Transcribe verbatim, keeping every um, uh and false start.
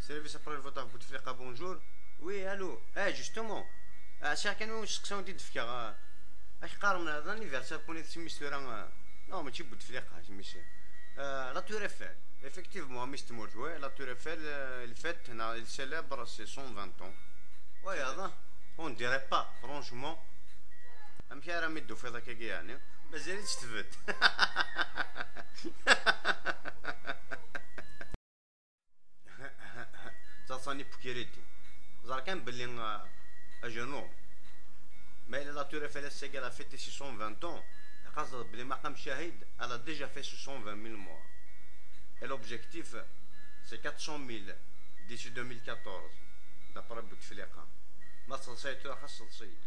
Service après le vote ɣef Bouteflika, bonjour. Oui, allô. Eh, justement. Ah, sɛiɣ kan win usteqsi i d-fkeɣ. Ah, ak qqaren, ah, d anniversaire n tsemmis tura, ah. Non, mačči Bouteflika, tsemmis. Ah, la Tour Eiffel. Effectivement, a mmi-s n tmurt, ouais, la Tour Eiffel, euh, il fête, neɣ il célèbre ses cent vingt ans. Ouais, ah, on dirait pas, franchement. Amek ara mi d-tufiḍ akkagi, yeɛni? Mazal-itt tbedd. Taḍsa-nni n Pukiriti. Ẓer kan belli, euh, ajenum. Ma yella la Tour Eiffel ass-agi elle a fêté ses cent vingt ans, iqaẓ belli maqam Cahid, elle a déjà fait ses cent vingt mille morts. Et l'objectif, c'est quatre cent mille d'ici deux mille quatorze, d'après Bouteflika. Ma tseḍsayeḍ tura, xas seḍsi-yi.